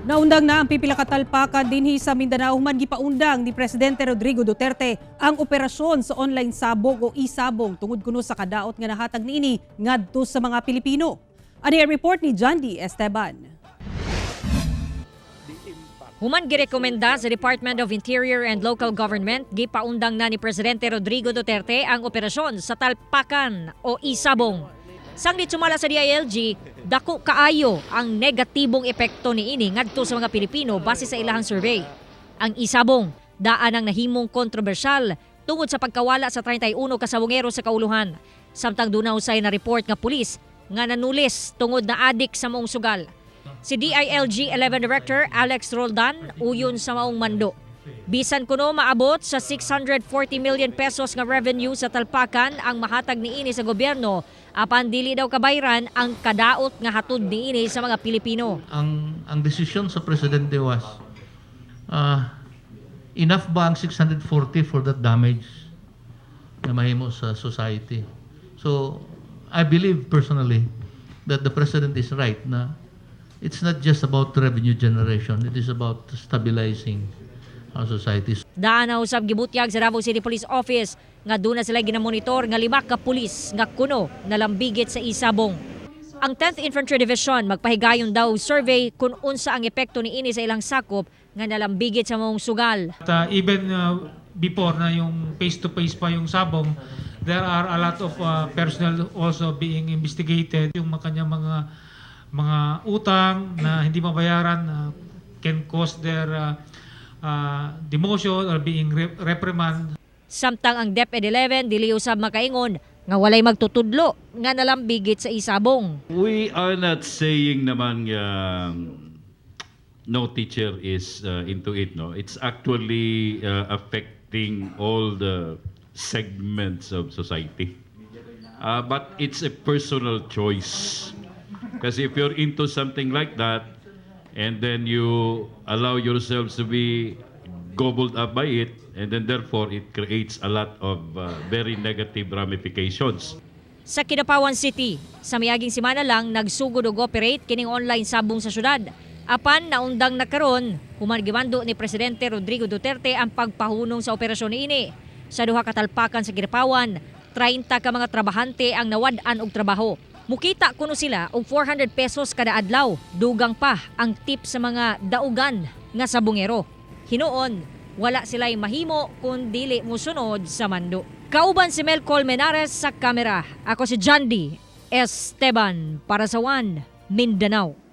Naundang na ang pipila ka talpakan dinhi sa Mindanao human gipaundang ni Presidente Rodrigo Duterte ang operasyon sa online sabong o e-sabong tungod kuno sa kadaot nga nahatag niini ngadto sa mga Pilipino. Ani ang report ni John D. Esteban. Human girekomenda sa Department of Interior and Local Government, gipaundang na ni Presidente Rodrigo Duterte ang operasyon sa talpakan o isabong. Sanglit sumala sa DILG, dako kaayo ang negatibong epekto niini ngadto sa mga Pilipino base sa ilahang survey. Ang isabong daan ang nahimong kontrobersyal tungod sa pagkawala sa 31 ka sabongero sa kauluhan. Samtang duna usay na report nga pulis nga nanulis tungod na adik sa maong sugal. Si DILG 11 Director Alex Roldan uyon sa maong mando. Bisan kuno maabot sa 640 million pesos nga revenue sa talpakan ang mahatag niini sa gobyerno, apan dili daw kabayran ang kadaot nga hatod niini sa mga Pilipino. Ang desisyon sa presidente was enough ba ang 640 for that damage na mahimo sa society? So, I believe personally that the president is right na it's not just about revenue generation, it is about stabilizing our society. Daan na usab gibutyag sa Davao City Police Office nga duna sila ginamonitor nga lima ka pulis nga kuno nalambigit sa isabong. Ang 10th Infantry Division magpahigayon daw og survey kung unsa ang epekto niini sa ilang sakop nga nalambigit sa maong sugal. At even before na yung face-to-face pa yung sabong, there are a lot of personnel also being investigated. Yung mga kanyang mga utang na hindi mabayaran can cause their demotion or being reprimand. Samtang ang DepEd 11 dili usab makaingon nga walay magtutudlo nga nalambigit sa isabong. We are not saying naman nga no teacher is into it, no. It's actually affecting all the segments of society. But it's a personal choice. Kasi if you're into something like that, and then you allow yourselves to be gobbled up by it, and then therefore it creates a lot of very negative ramifications. Sa Kidapawan City, sa miaging semana lang nagsugod og operate kining online sabong sa syudad. Apan naundang na karon human gimando ni Presidente Rodrigo Duterte ang pagpahunong sa operasyon niini. Sa duha ka talpakan sa Kidapawan, 30 ka mga trabahante ang nawad-an og trabaho. Mukita kuno sila og 400 pesos kada adlaw. Dugang pa ang tip sa mga daugan nga sabongero. Hinuon, wala sila'y mahimo kung dili musunod sa mando. Kauban si Mel Colmenares sa kamera. Ako si John D. Esteban para sa One Mindanao.